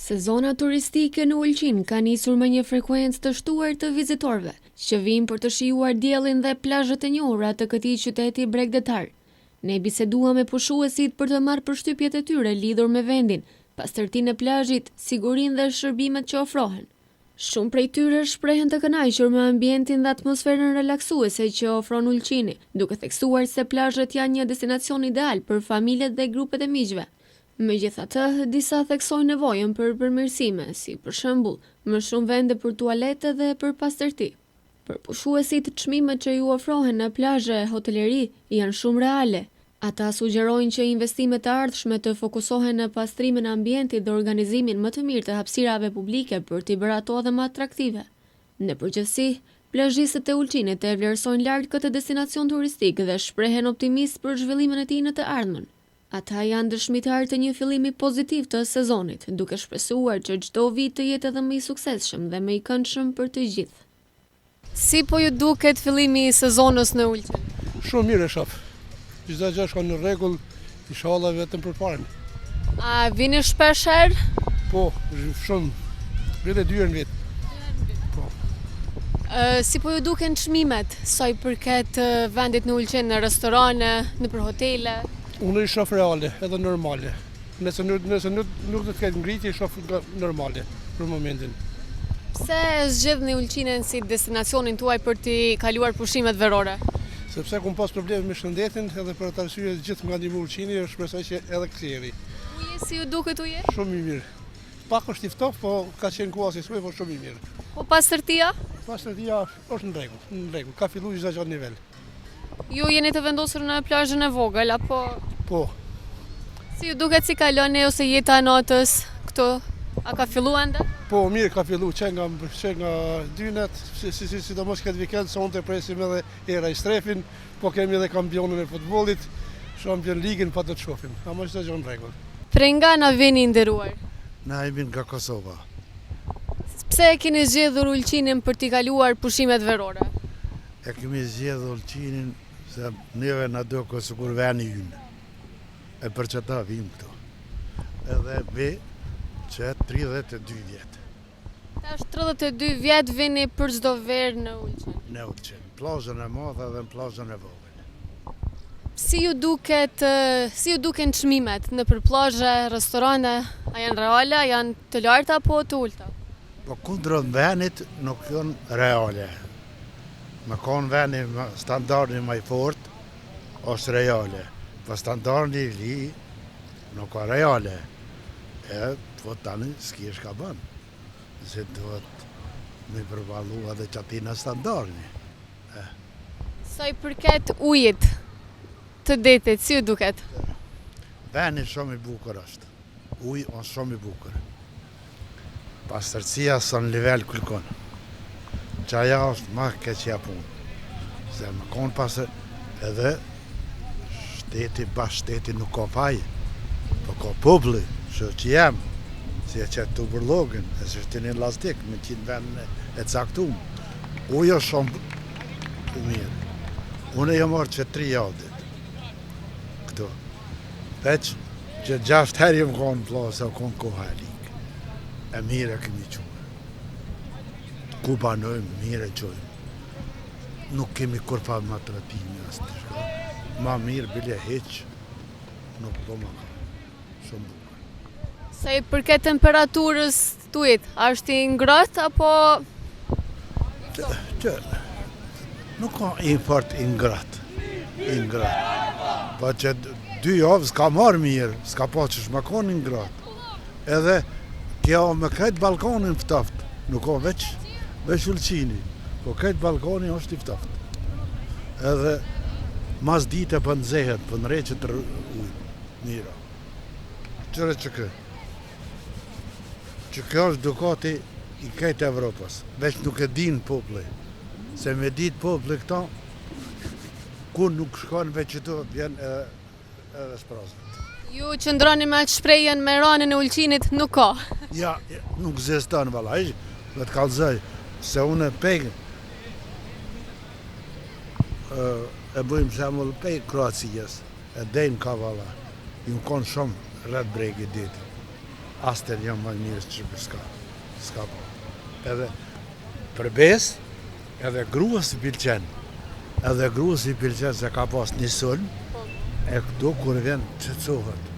Sezona turistike në Ulqin ka nisur me një frekuencë të shtuar të vizitorëve, që vijnë për të shijuar diellin dhe plazhet e njohura të këtij qyteti bregdetar. Ne biseduam me pushuesit për të marrë përshtypjet e tyre lidhur me vendin, pastërtinë e plazhit, sigurinë dhe shërbimet që ofrohen. Shumë prej tyre shprehen të kënaqur me ambientin dhe atmosferën relaksuese që ofron Ulqini, duke theksuar se plazhet janë një destinacion ideal për familjet dhe grupet e miqve. Megjithatë, disa theksojnë nevojën për përmirësime, si për shembull, më shumë vende për tualete dhe për pastërti. Për pushuesit, çmimet që ju ofrohen në plazhe e hoteleri janë shumë reale. Ata sugjerojnë që investimet e ardhshme të fokusohen në pastrimin e ambientit dhe organizimin më të mirë të hapësirave publike për t'i bërë ato edhe më atraktive. Në përgjithësi, plazhistët e Ulqinit e vlerësojnë lart këtë destinacion turistik dhe shprehen optimistë për zhvillimin e tij në të ardhmen. Ata janë dëshmitarë të një fillimi pozitiv të sezonit, duke shpresuar që çdo vit të jetë edhe më i suksesshëm dhe më i këndshëm për të gjithë. Si po ju duket fillimi i sezonës në Ulqin? Shumë mirë e shoh. Çdo gjë shkon në rregull, inshallah vetëm përpara. A vini shpesh herë? Po, shumë. Vij dy herë në vit. Po. Si po ju duken çmimet sa i përket vendit në Ulqin, në restorane, nëpër hotele? Unë i shoh reale, edhe normale. Nëse nuk, nëse nuk, nuk do të ketë ngritje, i shoh normale për momentin. Pse e zgjidhni Ulqinin si destinacionin tuaj për t'i kaluar pushimet verore? Sepse kom pas probleme me shëndetin edhe për atë arsye gjithë më ka ndihmu Ulqini, shpresoj që edhe këtë herë. Uji, si ju duket uji? Shumë i mirë. Pak është i ftohtë, po ka qenë koha si suj, po shumë i mirë. Po pastërtia? Pastërtia është në rregull, në rregull. Ka fillu çdo gjë në nivel. Ju jeni të vendosur në plazhin e vogël apo? Po. Si ju duket si kaloni ose jeta e natës këtu? A ka fillu ende? Po, mirë ka fillu, që nga, që nga dynet, si, si, si, sidomos këtë vikend, sonte presim edhe Era Istrefin, po kemi edhe kampionin e futbollit, Champion Ligën, pa do të shofim. Ama çdo gjë në rregull. Prej nga na vini i nderuar? Na jemi nga Kosova. Pse e keni zgjedhur Ulqinin për t'i kaluar pushimet verore? E kemi zgjedhur Ulqinin se neve na duket sikur veni ynë. E për qata vim këtu. Edhe vi që 32 vjet. Tash 32 vjet vini për çdo verë në Ulqin. Në Ulqin, plazhën e madhe dhe në plazhën e vogël. Si ju duket, si ju duken çmimet nëpër plazhe, restorane, a janë reale, a janë të larta apo të ulëta? Po kundër venit nuk janë reale. Me konë veni standardi ma i fort, është reale. Po standardi i li nuk ka reale. E, po tani s'ki çka bën. Se duhet me përballu edhe qatina standardi. E. Sa i përket ujit të detit, si ju duket? Veni shumë i bukur është. Uji është shumë i bukur. Pastërtia s'o në nivel kërkon. Qaja është ma keqja punë. Se me konë pastër, edhe shteti, bash shteti nuk ka faj, po ka populli, që që jem, si e qet bërllogën, e si shtin një lastik, me qitë në vendin e caktum. Uji është shumë i mirë. Unë jam ardhë që tri javë ditë. Këtu. Veç që gjashtë herë jam konë në plazh, se u konë koha e ligë. E mirë e kemi çu. Ku banojmë, mirë e çojmë. Nuk kemi kurrfarë maltretimi as diçka. Ma mirë bile hiç, nuk do ma ka. Shumë bukur. Sa i përket temperaturës të ujit, a është i ngrohtë apo Që, nuk ka i fort i ngrohtë, i ngrohtë. Po që dy javë s'ka marrë mirë, s'ka pa qysh me konë i ngrohtë. Edhe kjo me krejt Ballkanin ftoft, nuk ka veç, veç Ulqini, po krejt Ballkani është i ftoft. Edhe mas dite po nxehet, po nreqet ujë, mirë. Qyre që kë? Që kjo është dukati i krejt Evropës, veç nuk e din populli, se me dit populli këto, ku nuk shkon veç që të vjen edhe, edhe sprazët. Ju qëndroni me atë shprehjen me ranën e Ulqinit nuk ka. Ja, nuk ekziston valla, hiç, do të kallzoj se unë pej e bëjmë shembull pej Kroacisë, e deri në Kavala, jam konë shumë rreth bregit detit. Asnjë ma mirë që për s'ka. S'ka po. Edhe për besë, edhe gruas i pilqen. Edhe gruas i pilqen se ka pas një sulm, po. e këtu kur vjen qetësohet.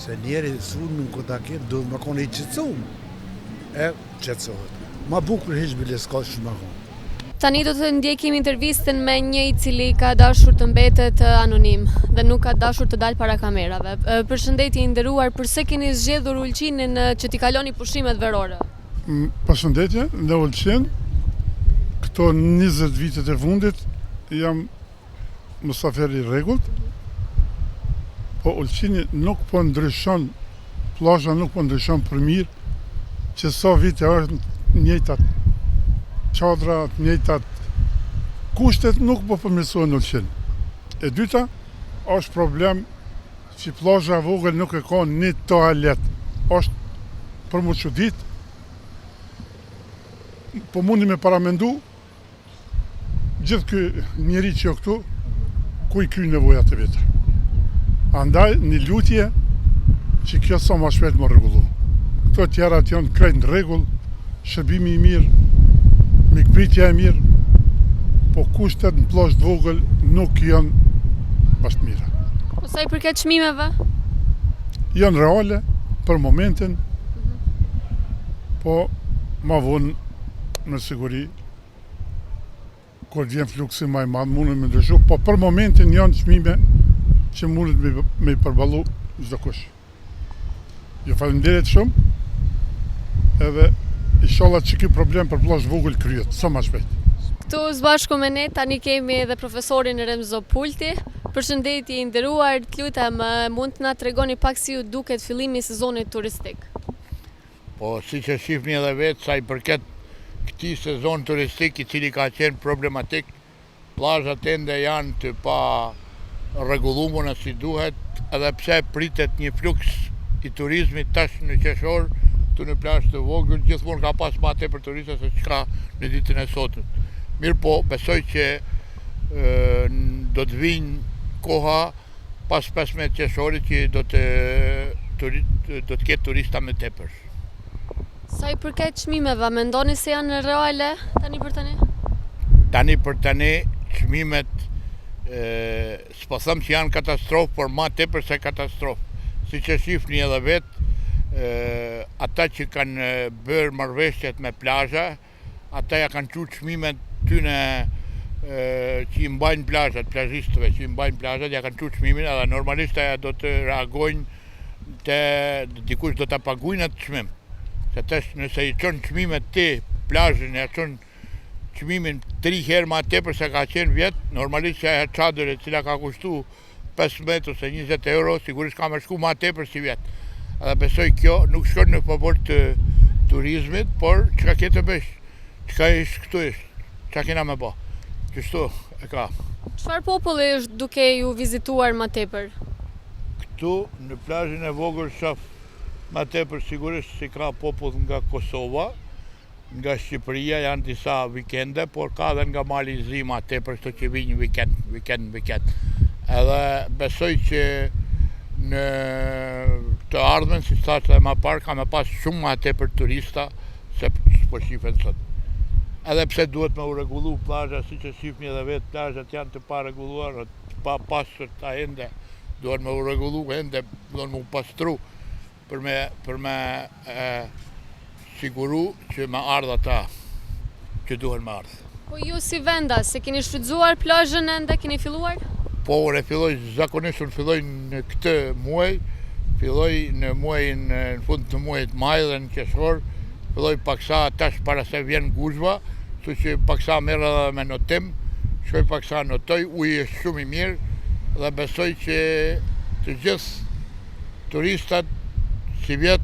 Se njeri sulmin kur ta ketë, duhet me konë i qetësum. E qetësohet. Ma bukur hiç bile s'ka që me konë. Tani do të ndjekim intervistën me një i cili ka dashur të mbetet anonim dhe nuk ka dashur të dalë para kamerave. Përshëndetje i nderuar, përse keni zgjedhur Ulqinin që t'i kaloni pushimet verore? Përshëndetje, në Ulqin, këto 20 vitet e fundit jam mysafir i rregullt, po Ulqini nuk po ndryshon, plazha nuk po ndryshon për mirë, që sa vite është të njëjtat çadra, të njëjtat kushtet nuk po përmirësohen në Ulqin. E dyta, është problem që plazha e vogël nuk e ka një toalet. Është për m'u çudit, po mundi me paramendu Gjithë ky njeri që o këtu, ku i kryn nevojat e veta. Andaj, një lutje që kjo sa ma shpejt m'u rregullu. Këto tjerat janë krejt në rregull, shërbimi i mirë, mikpritja e mirë, po kushtet në plazh të vogël nuk janë bash të mira. Po sa i përket çmimeve? Janë reale për momentin, po ma vonë me siguri kur vjen fluksi ma i madh mundet me ndryshu, po për momentin janë çmime që mundet me, me i përballu çdokush. Ju faleminderit shumë edhe inshallah që ky problem për plazh vogël kryhet sa ma shpejt. Këtu së bashku me ne tani kemi edhe profesorin Remzo Pulti. Përshëndetje i nderuar, të lutem mund të na tregoni pak si ju duket fillimi i sezonit turistik. Po siç e shihni edhe vetë sa i përket këtij sezon turistik i cili ka qenë problematik, plazhat ende janë të parregullumuna si duhet, edhe pse pritet një fluks i turizmit tash në qershor, këtu në plazh të vogël gjithmonë ka pas ma tepër turista se çka në ditën e sotme. Mirëpo, besoj që do të vijnë koha Pas 15 qershorit që do të do të ketë turista më tepër. Sa i përket çmimeve, mendoni se janë reale tani për tani? Tani për tani çmimet s'po them që janë katastrofë, por ma tepër se katastrofë. Siç e shihni edhe vetë, ata që kanë bërë marrëveshjet me plazha, Ata ja kanë çu çmimet tyne që i mbajnë plazhat, plazhistëve që i mbajnë plazhat, ja kanë çu çmimin edhe normalisht aja do të reagojnë te dikush do ta paguajnë atë çmim. Se tash nëse i çon çmimet ti plazhin ja çon çmimin tri herë ma tepër se ka qenë vjet, normalisht që ajo çadër e cila ka kushtu 15 ose 20 euro, sigurisht ka me shku ma tepër sivjet. Edhe besoj kjo nuk shkon në favor të turizmit, por çka ke të bësh? Çka është këtu është? Çka kena me bo? Kështu e ka. Çfarë populli është duke ju vizituar ma tepër? Këtu në plazhin e vogël shof ma tepër sigurisht si ka popull nga Kosova, Nga Shqipëria janë disa vikende, por ka edhe nga Mali i Zi ma tepër këto që vijnë vikend, vikend, vikend. Edhe besoj që në të ardhmen, siç thashë edhe ma parë, ka me pas shumë ma tepër turista se po shifen sot. Edhe pse duhet me u rregullu plazha, siç e shifni edhe vetë, plazhat janë të parregulluara, të papastërta ende, duhet me u rregullu ende, duhet me u pastru. për me për me e siguru që me ardhë ata që duhen me ardhë. Po ju si vendas, e keni shfrytëzuar plazhën ende, keni filluar? Po, unë e filloj, zakonisht unë filloj në këtë muaj, filloj në muajin, në fund të muajit maj dhe në qershor, filloj paksa tash para se vjen guzhva, kështu që paksa merr edhe me notim, shkoj paksa notoj, uji është shumë i mirë dhe besoj që të gjithë Turistat sivjet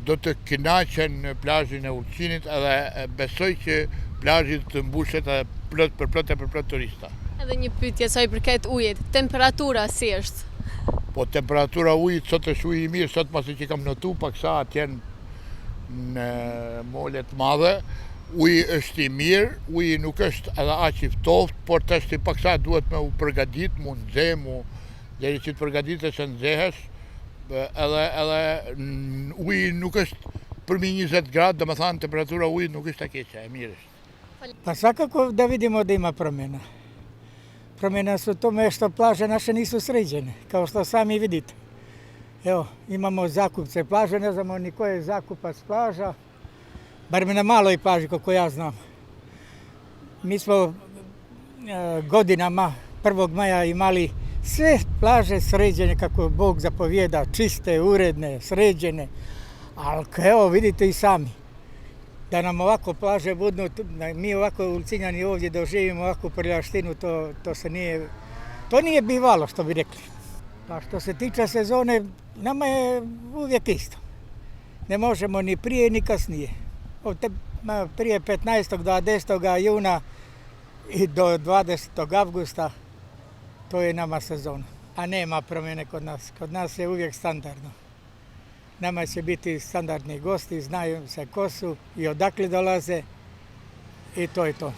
do të kënaqen në plazhin e Ulqinit edhe besoj që plazhi do të mbushet edhe plot për plot e për plot turista. Edhe një pyetje sa i përket ujit, temperatura si është? Po temperatura e ujit sot është ujë i mirë, sot pasi që kam notu paksa atje në mole të madhe, uji është i mirë, uji nuk është edhe aq i ftohtë, por tashti paksa duhet me u përgatit, mu nxe, mu Deri që të përgatitesh e nxehesh, Edhe edhe uji nuk është përmi 20 gradë, domethënë temperatura e ujit nuk është e keqe, e mirë është. Pa svakako da vidimo da ima promjena. Promjena su u tome što plaže naše nisu sređene, kao što sami vidite. Evo, imamo zakupce plaže, ne znamo ni ko je zakupac plaža, barem na maloj plaži, koliko ja znam. Mi smo e, godinama 1. maja imali sve plaže sređene kako Bog zapovijeda, čiste, uredne, sređene. Ali evo vidite i sami, da nam ovako plaže budu, da mi ovako Ulcinjani ovdje doživimo ovakvu prljavštinu, to, to se nije, to nije bivalo što bi rekli. Pa što se tiče sezone, nama je uvijek isto. Ne možemo ni prije ni kasnije. Od te, ma, prije 15. 20. juna i do 20. avgusta, to je nama sezona. A nema promjene kod nas. Kod nas je uvijek standardno. Nama će biti standardni gosti, znaju se ko su i odakle dolaze i to je to.